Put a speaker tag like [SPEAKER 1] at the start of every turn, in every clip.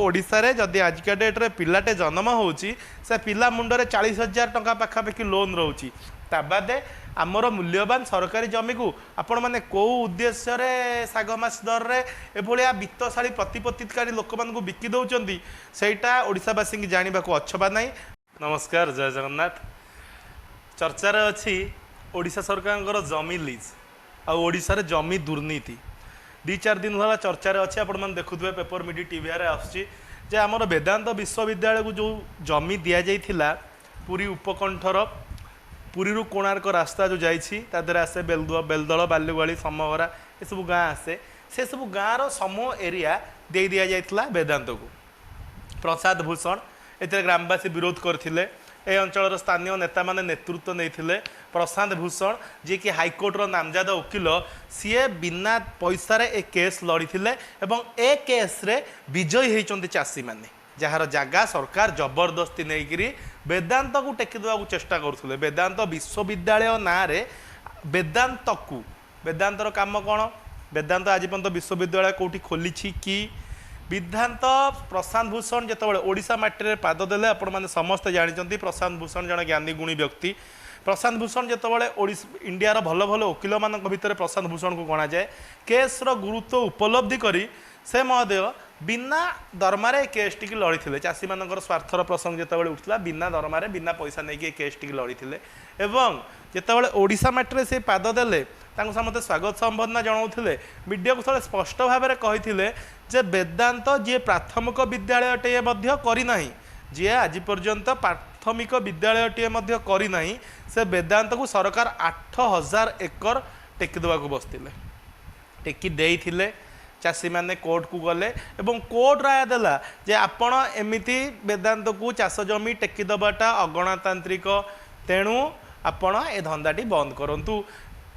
[SPEAKER 1] ଓଡ଼ିଶାରେ ଯଦି ଆଜିକା ଡେଟ୍ରେ ପିଲାଟେ ଜନ୍ମ ହେଉଛି, ସେ ପିଲା ମୁଣ୍ଡରେ 40,000 ଟଙ୍କା ପାଖାପାଖି ଲୋନ୍ ରହୁଛି। ତା ବାଦେ ଆମର ମୂଲ୍ୟବାନ ସରକାରୀ ଜମିକୁ ଆପଣମାନେ କେଉଁ ଉଦ୍ଦେଶ୍ୟରେ ଶାଗ ମାଛ ଦରରେ ଏଭଳିଆ ବିତ୍ତଶାଳୀ ପ୍ରତିପତ୍ତିକାରୀ ଲୋକମାନଙ୍କୁ ବିକି ଦେଉଛନ୍ତି, ସେଇଟା ଓଡ଼ିଶାବାସୀଙ୍କୁ ଜାଣିବାକୁ ଅଛପା ନାହିଁ। ନମସ୍କାର, ଜୟ ଜଗନ୍ନାଥ। ଚର୍ଚ୍ଚାରେ ଅଛି ଓଡ଼ିଶା ସରକାରଙ୍କର ଜମି ଲିଜ୍ ଆଉ ଓଡ଼ିଶାରେ ଜମି ଦୁର୍ନୀତି। 2-4 ଦିନ ହେଲା ଚର୍ଚ୍ଚାରେ ଅଛି। ଆପଣମାନେ ଦେଖୁଥିବେ, ପେପର ମିଡ଼ିଆ, ଟିଭିରେ ଆସୁଛି ଯେ ଆମର ବେଦାନ୍ତ ବିଶ୍ୱବିଦ୍ୟାଳୟକୁ ଯେଉଁ ଜମି ଦିଆଯାଇଥିଲା, ପୁରୀ ଉପକଣ୍ଠର ପୁରୀରୁ କୋଣାର୍କ ରାସ୍ତା ଯେଉଁ ଯାଇଛି, ତା ଦେହରେ ଆସେ ବେଲଦଳ, ବାଲିଗୁଆଳି, ସମଗରା, ଏସବୁ ଗାଁ ଆସେ। ସେସବୁ ଗାଁର ସମୂହ ଏରିଆ ଦେଇ ଦିଆଯାଇଥିଲା ବେଦାନ୍ତକୁ। ପ୍ରଶାନ୍ତ ଭୂଷଣ, ଏଥିରେ ଗ୍ରାମବାସୀ ବିରୋଧ କରିଥିଲେ। ଏ ଅଞ୍ଚଳର ସ୍ଥାନୀୟ ନେତାମାନେ ନେତୃତ୍ୱ ନେଇଥିଲେ। ପ୍ରଶାନ୍ତ ଭୂଷଣ, ଯିଏକି ହାଇକୋର୍ଟର ନାମଜାଦା ଓକିଲ, ସିଏ ବିନା ପଇସାରେ ଏ କେସ୍ ଲଢ଼ିଥିଲେ ଏବଂ ଏ କେସ୍ରେ ବିଜୟୀ ହେଇଛନ୍ତି ଚାଷୀମାନେ, ଯାହାର ଜାଗା ସରକାର ଜବରଦସ୍ତି ନେଇକିରି ବେଦାନ୍ତକୁ ଟେକି ଦେବାକୁ ଚେଷ୍ଟା କରୁଥିଲେ। ବେଦାନ୍ତ ବିଶ୍ୱବିଦ୍ୟାଳୟ ନାଁରେ ବେଦାନ୍ତକୁ, ବେଦାନ୍ତର କାମ କ'ଣ? ବେଦାନ୍ତ ଆଜି ପର୍ଯ୍ୟନ୍ତ ବିଶ୍ୱବିଦ୍ୟାଳୟ କେଉଁଠି ଖୋଲିଛି କି? ବିଧାନ୍ତ ପ୍ରଶାନ୍ତ ଭୂଷଣ ଯେତେବେଳେ ଓଡ଼ିଶା ମାଟିରେ ପାଦ ଦେଲେ, ଆପଣମାନେ ସମସ୍ତେ ଜାଣିଛନ୍ତି, ପ୍ରଶାନ୍ତ ଭୂଷଣ ଜଣେ ଜ୍ଞାନୀ ଗୁଣୀ ବ୍ୟକ୍ତି। ପ୍ରଶାନ୍ତ ଭୂଷଣ ଯେତେବେଳେ ଓଡ଼ିଶା, ଇଣ୍ଡିଆର ଭଲ ଭଲ ଓକିଲମାନଙ୍କ ଭିତରେ ପ୍ରଶାନ୍ତ ଭୂଷଣକୁ ଗଣାଯାଏ, କେସ୍ର ଗୁରୁତ୍ୱ ଉପଲବ୍ଧି କରି ସେ ମହୋଦୟ ବିନା ଦରମାରେ ଏ କେସ୍ଟିକି ଲଢ଼ିଥିଲେ। ଚାଷୀମାନଙ୍କର ସ୍ୱାର୍ଥର ପ୍ରସଙ୍ଗ ଯେତେବେଳେ ଉଠୁଥିଲା, ବିନା ଦରମାରେ, ବିନା ପଇସା ନେଇକି ଏ କେସ୍ଟିକି ଲଢ଼ିଥିଲେ ଏବଂ ଯେତେବେଳେ ଓଡ଼ିଶା ମାଟିରେ ସେ ପାଦ ଦେଲେ, ତାଙ୍କୁ ସମସ୍ତେ ସ୍ୱାଗତ ସମ୍ବର୍ଦ୍ଧନା ଜଣାଉଥିଲେ। ମିଡ଼ିଆକୁ ଥରେ ସ୍ପଷ୍ଟ ଭାବରେ କହିଥିଲେ ଯେ ବେଦାନ୍ତ ଯିଏ ପ୍ରାଥମିକ ବିଦ୍ୟାଳୟଟିଏ ମଧ୍ୟ କରିନାହିଁ, ଯିଏ ଆଜି ପର୍ଯ୍ୟନ୍ତ ପ୍ରାଥମିକ ବିଦ୍ୟାଳୟଟିଏ ମଧ୍ୟ କରିନାହିଁ, ସେ ବେଦାନ୍ତକୁ ସରକାର 8000 ଏକର ଟେକି ଦେବାକୁ ବସିଥିଲେ, ଟେକି ଦେଇଥିଲେ। ଚାଷୀମାନେ କୋର୍ଟକୁ ଗଲେ ଏବଂ କୋର୍ଟ ରାୟ ଦେଲା ଯେ ଆପଣ ଏମିତି ବେଦାନ୍ତକୁ ଚାଷ ଜମି ଟେକି ଦେବାଟା ଅଗଣତାନ୍ତ୍ରିକ, ତେଣୁ ଆପଣ ଏ ଧନ୍ଦାଟି ବନ୍ଦ କରନ୍ତୁ।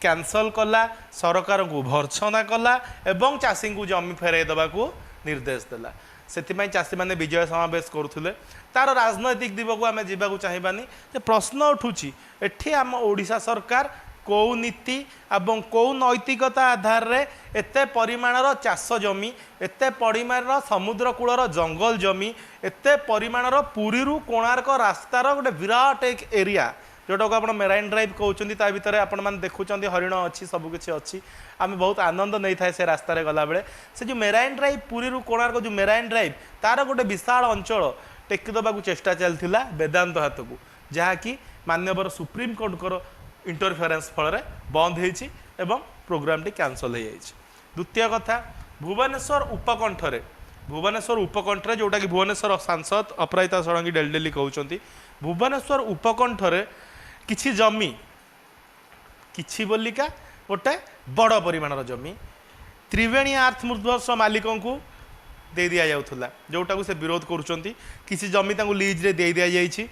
[SPEAKER 1] କ୍ୟାନସଲ୍ କଲା, ସରକାରଙ୍କୁ ଭର୍ତ୍ସନା କଲା ଏବଂ ଚାଷୀଙ୍କୁ ଜମି ଫେରାଇ ଦେବାକୁ ନିର୍ଦ୍ଦେଶ ଦେଲା। ସେଥିପାଇଁ ଚାଷୀମାନେ ବିଜୟ ସମାବେଶ କରୁଥିଲେ। ତାର ରାଜନୈତିକ ଦିଗକୁ ଆମେ ଯିବାକୁ ଚାହିଁବାନି ଯେ ପ୍ରଶ୍ନ ଉଠୁଛି ଏଠି, ଆମ ଓଡ଼ିଶା ସରକାର କେଉଁ ନୀତି ଏବଂ କେଉଁ ନୈତିକତା ଆଧାରରେ ଏତେ ପରିମାଣର ଚାଷ ଜମି, ଏତେ ପରିମାଣର ସମୁଦ୍ର କୂଳର ଜଙ୍ଗଲ ଜମି, ଏତେ ପରିମାଣର ପୁରୀରୁ କୋଣାର୍କ ରାସ୍ତାର ଗୋଟେ ବିରାଟ ଏକ ଏରିଆ, ଯେଉଁଟାକୁ ଆପଣ ମେରାଇନ୍ ଡ୍ରାଇଭ୍ କହୁଛନ୍ତି, ତା ଭିତରେ ଆପଣମାନେ ଦେଖୁଛନ୍ତି ହରିଣ ଅଛି, ସବୁକିଛି ଅଛି, ଆମେ ବହୁତ ଆନନ୍ଦ ନେଇଥାଏ ସେ ରାସ୍ତାରେ ଗଲାବେଳେ, ସେ ଯେଉଁ ମେରାଇନ୍ ଡ୍ରାଇଭ୍, ପୁରୀରୁ କୋଣାର୍କ ଯେଉଁ ମେରାଇନ୍ ଡ୍ରାଇଭ୍, ତାର ଗୋଟେ ବିଶାଳ ଅଞ୍ଚଳ ଟେକି ଦେବାକୁ ଚେଷ୍ଟା ଚାଲିଥିଲା ବେଦାନ୍ତ ହାତକୁ, ଯାହାକି ମାନ୍ୟବର ସୁପ୍ରିମକୋର୍ଟଙ୍କର ଇଣ୍ଟରଫେରେନ୍ସ ଫଳରେ ବନ୍ଦ ହେଇଛି ଏବଂ ପ୍ରୋଗ୍ରାମଟି କ୍ୟାନସଲ୍ ହେଇଯାଇଛି। ଦ୍ୱିତୀୟ କଥା, ଭୁବନେଶ୍ୱର ଉପକଣ୍ଠରେ, ଯେଉଁଟାକି ଭୁବନେଶ୍ୱର ସାଂସଦ ଅପରାଜିତା ଷଡ଼ଙ୍ଗୀ ଡେଲି ଡେଲି କହୁଛନ୍ତି, ଭୁବନେଶ୍ୱର ଉପକଣ୍ଠରେ କିଛି ଜମି, କିଛି ବୋଲିକା ଗୋଟେ ବଡ଼ ପରିମାଣର ଜମି ତ୍ରିବେଣୀ ଆର୍ଥ ମୁଭର୍ସ ମାଲିକଙ୍କୁ ଦେଇ ଦିଆଯାଉଥିଲା, ଯେଉଁଟାକୁ ସେ ବିରୋଧ କରୁଛନ୍ତି। କିଛି ଜମି ତାଙ୍କୁ ଲିଜ୍ରେ ଦେଇ ଦିଆଯାଇଛି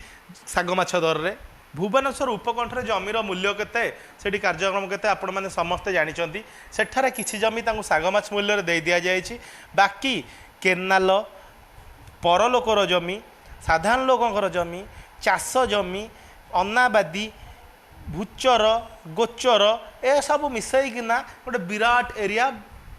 [SPEAKER 1] ଶାଗ ମାଛ ଦରରେ। ଭୁବନେଶ୍ୱର ଉପକଣ୍ଠରେ ଜମିର ମୂଲ୍ୟ କେତେ, ସେଠି କାର୍ଯ୍ୟକ୍ରମ କେତେ, ଆପଣମାନେ ସମସ୍ତେ ଜାଣିଛନ୍ତି। ସେଠାରେ କିଛି ଜମି ତାଙ୍କୁ ଶାଗ ମାଛ ମୂଲ୍ୟରେ ଦେଇ ଦିଆଯାଇଛି। ବାକି କେନାଲ ପରଲୋକର ଜମି, ସାଧାରଣ ଲୋକଙ୍କର ଜମି, ଚାଷ ଜମି, ଅନାବାଦୀ, ଭୂଚର, ଗୋଚର, ଏସବୁ ମିଶେଇକିନା ଗୋଟେ ବିରାଟ ଏରିଆ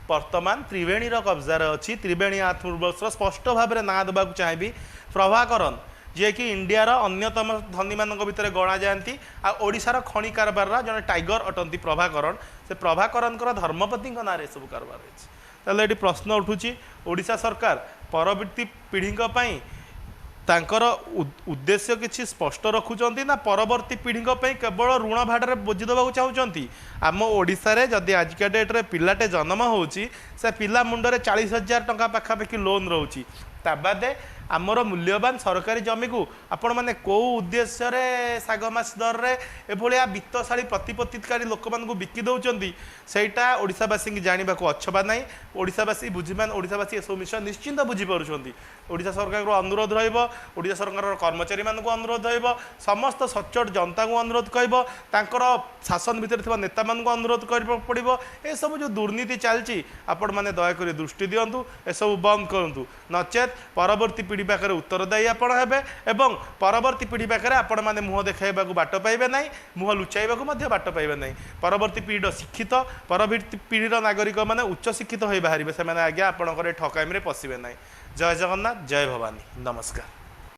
[SPEAKER 1] ବର୍ତ୍ତମାନ ତ୍ରିବେଣୀର କବ୍ଜାରେ ଅଛି। ତ୍ରିବେଣୀ ଆର୍ଥ ମୁଭର୍ସର ସ୍ପଷ୍ଟ ଭାବରେ ନାଁ ଦେବାକୁ ଚାହିଁବି, ପ୍ରଭାକରନ, ଯିଏକି ଇଣ୍ଡିଆର ଅନ୍ୟତମ ଧନୀମାନଙ୍କ ଭିତରେ ଗଣାଯାଆନ୍ତି ଆଉ ଓଡ଼ିଶାର ଖଣି କାରବାରର ଜଣେ ଟାଇଗର ଅଟନ୍ତି ପ୍ରଭାକରନ, ସେ ପ୍ରଭାକରନଙ୍କର ଧର୍ମପତ୍ନୀଙ୍କ ନାଁରେ ଏସବୁ କାରବାର ହେଇଛି। ତାହେଲେ ଏଠି ପ୍ରଶ୍ନ ଉଠୁଛି, ଓଡ଼ିଶା ସରକାର ପରବର୍ତ୍ତୀ ପିଢ଼ିଙ୍କ ପାଇଁ ତାଙ୍କର ଉଦ୍ଦେଶ୍ୟ କିଛି ସ୍ପଷ୍ଟ ରଖୁଛନ୍ତି ନା ପରବର୍ତ୍ତୀ ପିଢ଼ିଙ୍କ ପାଇଁ କେବଳ ଋଣ ଭାଡ଼ରେ ବୋଝି ଦେବାକୁ ଚାହୁଁଛନ୍ତି? ଆମ ଓଡ଼ିଶାରେ ଯଦି ଆଜିକା ଡେଟ୍ରେ ପିଲାଟେ ଜନ୍ମ ହେଉଛି, ସେ ପିଲା ମୁଣ୍ଡରେ 40,000 ଟଙ୍କା ପାଖାପାଖି ଲୋନ୍ ରହୁଛି। ତା ବାଦେ ଆମର ମୂଲ୍ୟବାନ ସରକାରୀ ଜମିକୁ ଆପଣମାନେ କେଉଁ ଉଦ୍ଦେଶ୍ୟରେ ଶାଗ ମାଛ ଦରରେ ଏଭଳିଆ ବିତ୍ତଶାଳୀ ପ୍ରତିପତ୍ତିକାରୀ ଲୋକମାନଙ୍କୁ ବିକି ଦେଉଛନ୍ତି, ସେଇଟା ଓଡ଼ିଶାବାସୀଙ୍କୁ ଜାଣିବାକୁ ଅଛପା ନାହିଁ। ଓଡ଼ିଶାବାସୀ ବୁଝିମାନ, ଓଡ଼ିଶାବାସୀ ଏସବୁ ବିଷୟ ନିଶ୍ଚିନ୍ତ ବୁଝିପାରୁଛନ୍ତି। ଓଡ଼ିଶା ସରକାରଙ୍କୁ ଅନୁରୋଧ ରହିବ, ଓଡ଼ିଶା ସରକାରର କର୍ମଚାରୀମାନଙ୍କୁ ଅନୁରୋଧ ରହିବ, ସମସ୍ତ ସଚ୍ଚୋଟ ଜନତାଙ୍କୁ ଅନୁରୋଧ କରିବ, ତାଙ୍କର ଶାସନ ଭିତରେ ଥିବା ନେତାମାନଙ୍କୁ ଅନୁରୋଧ କରିବାକୁ ପଡ଼ିବ, ଏସବୁ ଯେଉଁ ଦୁର୍ନୀତି ଚାଲିଛି, ଆପଣମାନେ ଦୟାକରି ଦୃଷ୍ଟି ଦିଅନ୍ତୁ, ଏସବୁ ବନ୍ଦ କରନ୍ତୁ। ନଚେତ୍ ପରବର୍ତ୍ତୀ ପିଢ଼ି ପାଖରେ ଉତ୍ତରଦାୟୀ ଆପଣ ହେବେ ଏବଂ ପରବର୍ତ୍ତୀ ପିଢ଼ି ପାଖରେ ଆପଣମାନେ ମୁହଁ ଦେଖାଇବାକୁ ବାଟ ପାଇବେ ନାହିଁ, ମୁହଁ ଲୁଚାଇବାକୁ ମଧ୍ୟ ବାଟ ପାଇବେ ନାହିଁ। ପରବର୍ତ୍ତୀ ପିଢ଼ିର ଶିକ୍ଷିତ, ପରବର୍ତ୍ତୀ ପିଢ଼ିର ନାଗରିକମାନେ ଉଚ୍ଚ ଶିକ୍ଷିତ ହୋଇ ବାହାରିବେ। ସେମାନେ ଆଜ୍ଞା ଆପଣଙ୍କର ଏ ଠକାମିରେ ପଶିବେ ନାହିଁ। ଜୟ ଜଗନ୍ନାଥ, ଜୟ ଭବାନୀ, ନମସ୍କାର।